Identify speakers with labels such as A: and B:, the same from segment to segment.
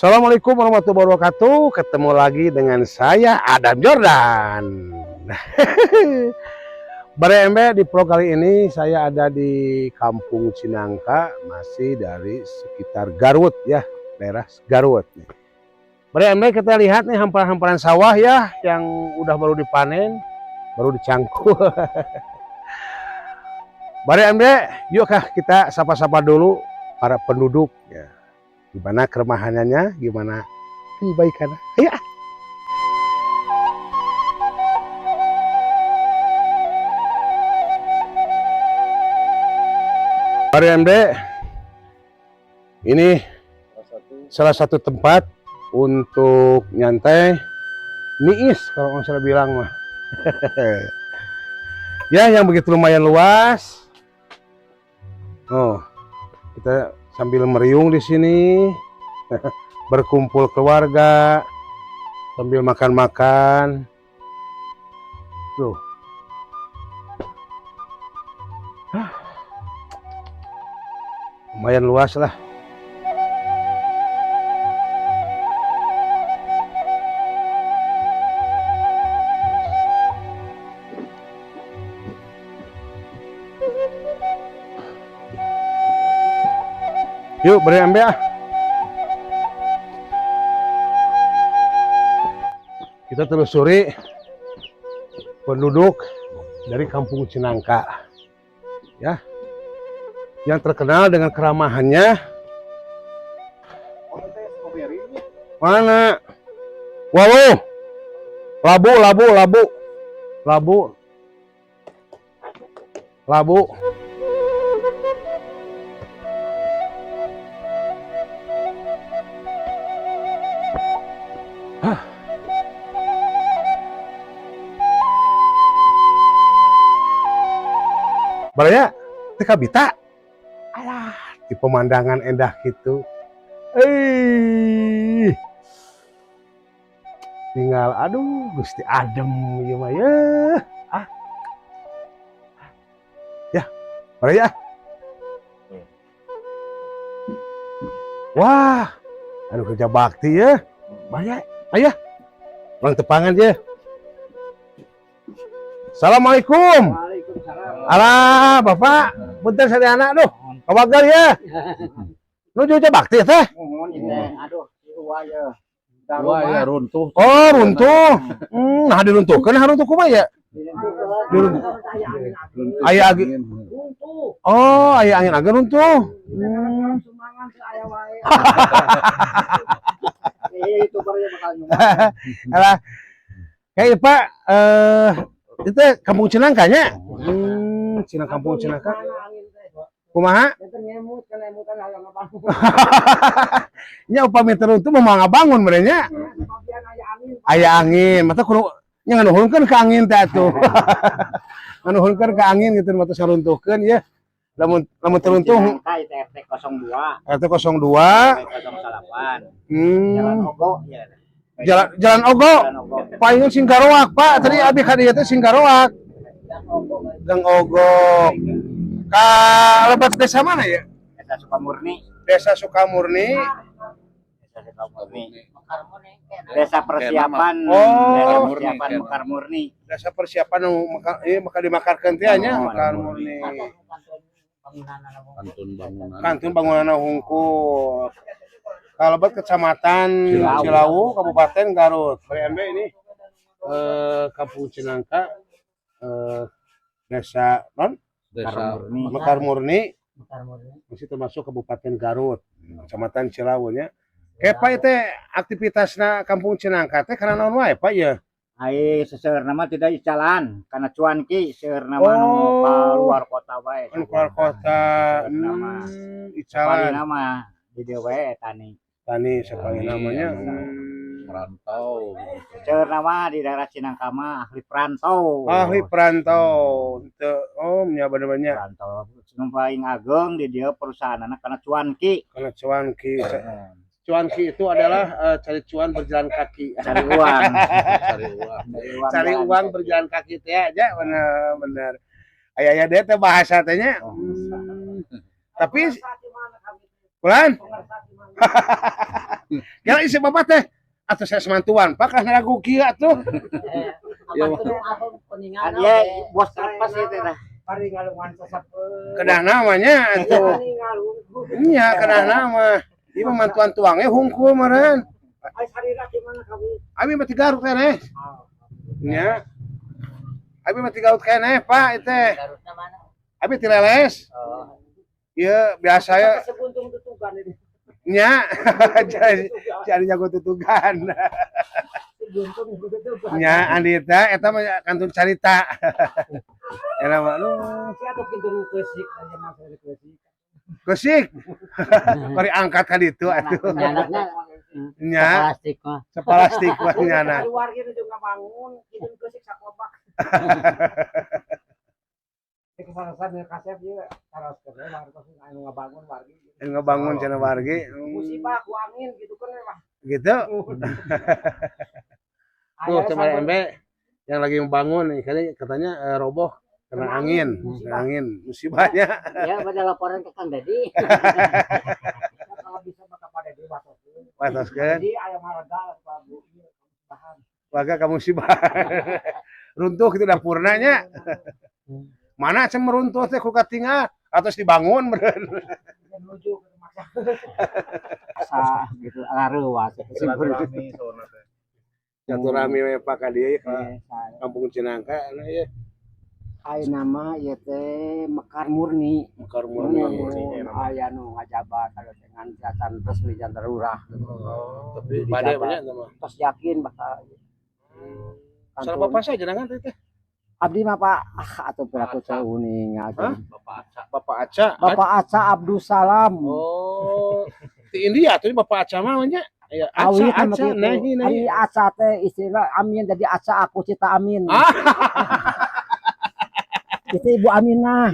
A: Assalamualaikum warahmatullahi wabarakatuh. Ketemu lagi dengan saya, Adam Jordan. Baraya MB, di vlog kali ini saya ada di Kampung Cinangka, masih dari sekitar Garut ya, daerah Garut. Baraya MB, kita lihat nih hamparan-hamparan sawah ya yang udah baru dipanen, baru dicangkul. Baraya MB, yuk kah kita sapa-sapa dulu para penduduk ya. Gimana keramahannya, gimana kebaikannya. Ayo. Baraya MB, ini salah satu tempat untuk nyantai, niis kalau orang saya bilang mah. Ya, yang begitu lumayan luas. Oh, kita sambil meriung di sini, berkumpul keluarga, sambil makan-makan. Tuh. Hah. Lumayan luas lah. Yuk, beri ambil ah. Kita telusuri penduduk dari Kampung Cinangka. Ya. Yang terkenal dengan keramahannya. Mana? Wow. Labu, labu, labu. Labu. Labu. Hah. Baraya, teu kabita. Alah, di pemandangan endah gitu. Eh. Tinggal aduh Gusti, adem ieu mah ya. Ah. Ya, baraya. Wah, anu kerja bakti ya. Baraya, ayah. Urang tepangan ya. Assalamualaikum.
B: Waalaikumsalam.
A: Alah, Bapak, punten sadayana duh. Kawagar ya. Nuju kerja bakti teh.
B: Mohon ini, aduh, dua ya.
C: Wah ya, runtuh.
A: Oh, runtuh. Nah diruntuhkeun, nah runtuh kumaha ya?
C: Runtuh.
A: Aya agi.
B: Runtuh.
A: Oh, aya angin agak runtuh.
B: Sumbangan saya wae. Itu baru ya bakal nyumbang.
A: Alah. Kayak Pak, itu Kampung Cinangka nya? Cinang Kampung Cinangka. Kumaha?
B: Ente ngemut, kan emutan hayang ngabangun.
A: Nya upami teu runtuh mah ngabangun meureun nya.
B: Bagian aya angin.
A: Aya angin, mata kudu nya nganuhunkeun ka angin teh atuh. Nganuhunkeun ka angin gitu mata saruntuhkeun ya. Lamun lamun teu runtuh.
B: Cinangka itu RT 02,
A: RT 02,
B: RT 08. Jalan Ogo ya.
A: Jalan Jalan Ogo.
B: Jalan Ogo.
A: Palingan Singkaroak, Pak. Tadi abi ka dieu teh Singkaroak.
B: Jalan Ogo.
A: Gang Ogo. Ka lebat desa mana ya?
B: Desa Sukamurni.
A: Desa Sukamurni.
B: Desa Sukamurni. Desa persiapan.
A: Oh.
B: Desa persiapan Mekar Murni.
A: Desa persiapan nu maka ieu maka dimakarkeun teh nya
B: Oh,
A: Mekar Murni.
C: Kantun bangunan.
A: Kantun bangunan hungkul. Kalebet Kecamatan
C: Cilawu.
A: Cilawu, Kabupaten Garut. BMB ini Kampung Cinangka. Desa non
C: Desa
B: Murni.
A: Mekar Murni,
B: Mekar Murni.
A: Masih termasuk Kabupaten Garut, Kecamatan Cilawu nya. Kayak Pak teh aktivitasna Kampung Cinangka teh karena naon wae, Pak, ya?
B: Ai seseueurna mah tidak jalan karena cuanki seueurna mah nu keluar kota wae.
A: Anu keluar kota.
B: Seseueurna mah.
A: Icalan.
B: Palingna mah di dieu wae tani.
A: Tani sapalih
C: Tani,
A: namanya.
C: anu. Merantau.
B: Seseueurna mah di daerah Cinangka mah ahli perantau.
A: Ahli perantau. Teu, oh nya, bener-bener.
B: Perantau. Nu paling ageng di dieu perusahaanna karena cuanki.
A: Karena cuanki. Cuanki itu adalah cari cuan berjalan kaki.
B: Cari uang.
C: Cari uang.
B: Cari uang,
A: Cari
B: jalan
A: uang
B: kaki.
A: Berjalan kaki teh aja, bener bener. Aya aya deh teh bahasa teh nya.
B: Oh.
A: Tapi bulan kira isi bapak teh atau saya semantuan, Pak, karena ragu kieu atuh.
C: Ya,
B: Kan dia bos apa sih teh tah?
A: Kedah namanya atuh. Nya kedah nama. Ieu mah mantuan tuangnya hungkul meureun. Abi mah ti Garut keneh. Nya. Abi mah ti Garut keneh, Pak, itu. Abi ti Leles. Ieu biasa ya. Nya. Jadi jago tutugan. Nya Andita eta mah kantun carita. Eta mah lu kesik. Bari angkat ka ditu atuh.
D: Anaknya
A: Nya
D: plastik mah.
A: Sepalastik mah nyana.
E: Keluar gitu juga bangun, itu kesik sakobak. Kesalahan kasep ieu taros ke warga anu ngabangun wargi.
A: Ngebangun cenah wargi.
E: Musibah ku angin gitu kan mah.
A: Gitu. Tuh sama MB yang lagi membangun nih, katanya roboh kena
E: Kena
A: angin,
E: angin,
A: kena
E: musibah.
A: Angin, musibahnya.
D: Ya pada laporan ke Kang Dedi.
E: Kalau bisa maka pada dewa.
A: Watoskeun.
E: Jadi aya marga Pak Bu ieu bahan.
A: Warga kamu musibah. Runtuh gitu dapurna nya. Mana cem meruntuh teh ku katingal atau dibangun meureun.
E: Menuju ke rumah.
D: Sa gitu lareuas.
C: Silaturahmi soalnya teh.
A: Silaturahmi we Pak ka dieu ka
D: Eh,
A: Kampung Cinangka anu ya.
D: Ai nama ieu teh Mekar Murni.
A: Mekar Murni.
D: Murni. Aya nu ngajabat kalau dengan jatan resmi jantan lurah.
C: Oh,
A: Tapi bade banyak sama.
D: Tos yakin bakal
A: Salah bapak saya jenengan teh teh.
D: Abdi mah Pak, ah atuh piraku teu uning atuh.
C: Bapak Aca.
A: Bapak Aca.
D: Bapak Aca Abdus Salam.
A: Oh, di India tuh Bapak Aca mah nya. Ya, Aca,
D: Awi kan
A: Aca,
D: begitu.
A: nahi, nahi.
D: Ari Aca teh istilah Amin, jadi Aca aku cita Amin.
A: Ah.
D: Itu Ibu Aminah.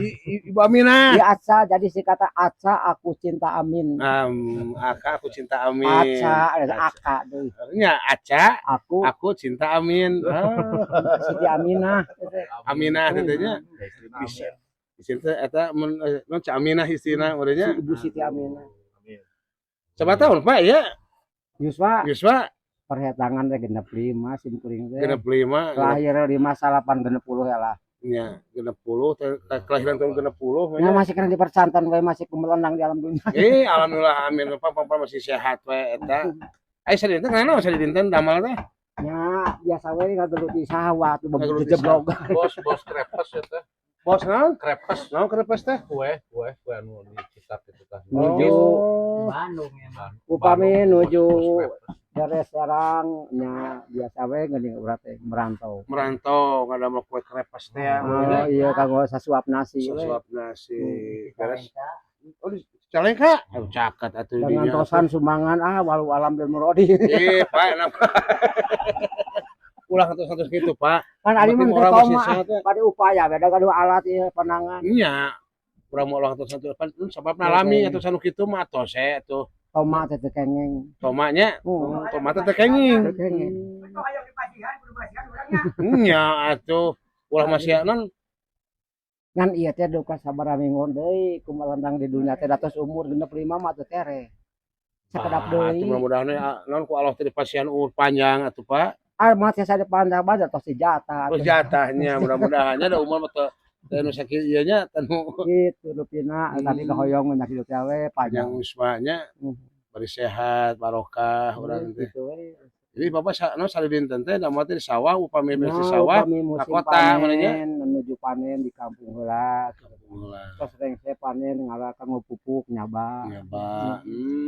A: Ibu Aminah.
D: Di Aca jadi si kata Aca aku cinta Amin.
A: Aka aku cinta Amin.
D: Aca ada Aka deui.
A: Nya Aca,
D: Aku
A: aku cinta Amin. Ah,
D: Siti Aminah.
A: Aminah katanya. Bisa. Istilah eta mun non Ca Aminah istina
D: Si
A: urangnya.
D: Ibu Siti Aminah.
C: Amin.
A: Coba tahun, Pak, ya.
D: Yuswa
A: Yuswa
D: perhitungan teh 65 sim kuring teh.
A: 65.
D: Lahir 59 60 ya lah.
A: Nya 60 kelahiran tahun 60.
D: Ya masih kena dipercantan we masih kumelenang di alam dunia.
A: Eh, alhamdulillah, amin. Pak, Pak, masih sehat we eta. Ai sadinten kana sadinten damel teh?
D: Ya biasa we ngageluti sawah tuh
A: Ngageluti
D: jeblok.
C: Bos bos krepes ya teh.
A: Bos naon?
C: Krepes.
A: Naon krepes teh?
C: Kue, kue, kue anu dicitak gitu tah.
D: Nuju
A: Oh.
B: Bandung ya mah.
D: Upami
C: Bandung,
D: nuju
C: bos krepes.
D: dari Serang nya biasa we geuning urang teh merantau.
A: Merantau ngadamel kue krepes teh ya.
D: Oh iya, kanggo sasuap nasi we.
A: Sesuap nasi. Beres. Oh, di Cicalengka? Aduh, caket atuh
D: Dengan
A: dinya.
D: tosan sumbangan ah walau alam bil muradi.
A: Eh, Pak, kenapa? Ulah satu-satu gitu, Pak.
D: Kan ari
A: Berarti
D: mah
A: orang masih
D: toma
A: sehat, ya.
D: pada upaya beda gaduh alat ieu penangan.
A: Nya. Urang mau ulah satu-satu sababna lami atuh sanu kitu mah tos eh atuh.
D: Toma teh teu kengeng.
A: Tomanya, tomat teh kenging.
D: Teu kengeng.
E: Itu ayo dipasihan, kudu pasihan urangnya.
A: Nya atuh ulah masih non
D: Ngan ieu teh duka sabaraha minggu deui kumalendang di dunia teh datos umur 65 mah teu tere. Sakedap
A: Ah, atuh
D: deui.
A: mudah-mudahan ya, non ku Allah teh dipasihan umur panjang atuh, Pak.
D: Ah mah teh sadepan sabar tos dijatah.
A: Terus jatahnya mudah-mudahannya ada umur mah teu teu nu sakieu ieu nya teu nu
D: Gitu rupina tapi kahoyong nya hidup teh we
A: panjang
D: panjang.
A: usmanya bari sehat barokah urang teh.
D: Gitu we.
A: Jadi Bapak sa, no, sadinten teh damel teh di sawah upami beres di
D: Nah,
A: sawah
D: upami musim
A: kota,
D: panen,
A: mananya?
D: nuju panen di kampung heula.
A: Ulah.
D: Tos rengse panen ngala kanggo pupuk nyaba.
A: Nyaba.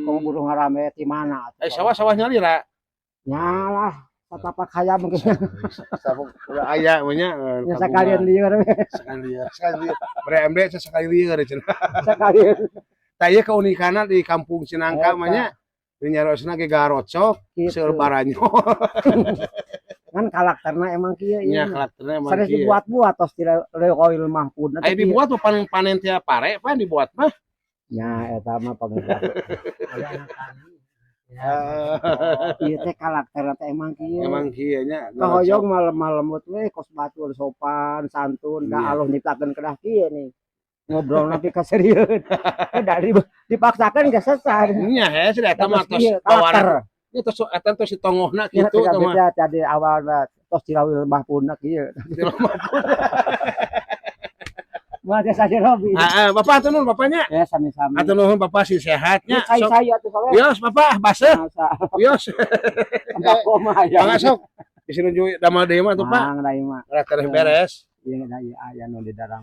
D: Komo buruh ngarame ti mana atuh.
A: Eh, sawah-sawahnya lira.
D: Nyalah satapak hayam mungkin.
A: Sawah udah aya mah nya.
D: Ya sakalian lieur we.
A: Sekali lieur, sekali lieur. Bre MD sekali lieur cenah.
D: Sakalian.
A: Tah ieu keunikanna di kampung Cinangka
D: Eta.
A: mah nya. Di nyarosna ge garocok,
D: Gitu.
A: seueur baranyol.
D: Kan karakterna emang kieu
A: Nya
D: ieu.
A: karakterna emang
D: Sanes
A: kieu.
D: dibuat-buat tos tidak leukoil mahpud.
A: Aya dibuat mah panen-panen tiap pare pan dibuat mah.
D: Nya eta mah pangeran. Ieu teh karakterna teh emang kieu.
A: Emang kieu nya.
D: Kahoyong malam-malam we kos batur sopan, santun, ka
A: Iya.
D: alus nyiptakeun kedah kieu nih. Ngobrol napi kaserieun. Eh dari dipaksakan geus selesai.
A: Nya he sudah eta mah tos
D: Terus kieu, karakter.
A: Nya tos eta tos si tongohna
D: Ya,
A: kitu
D: teh
A: tah mah.
D: beda tadi awalna tos cilawil mahpudna kieu. Mah teh saja Robi.
A: Heeh, Bapak hatur nuhun bapaknya.
D: Ya sami-sami.
A: Hatur nuhun Bapak sih sehatnya.
D: Cai
A: Sok.
D: saya tuh soalnya.
A: Wios Bapak baseuh.
D: Masa
A: Wios.
D: sembako mah aya.
A: Mangga sok. Bisi nuju damel deui mah tuh Pak.
D: Mang da ieu mah.
A: Rada beres.
D: Ieu da ieu aya nu di dalam.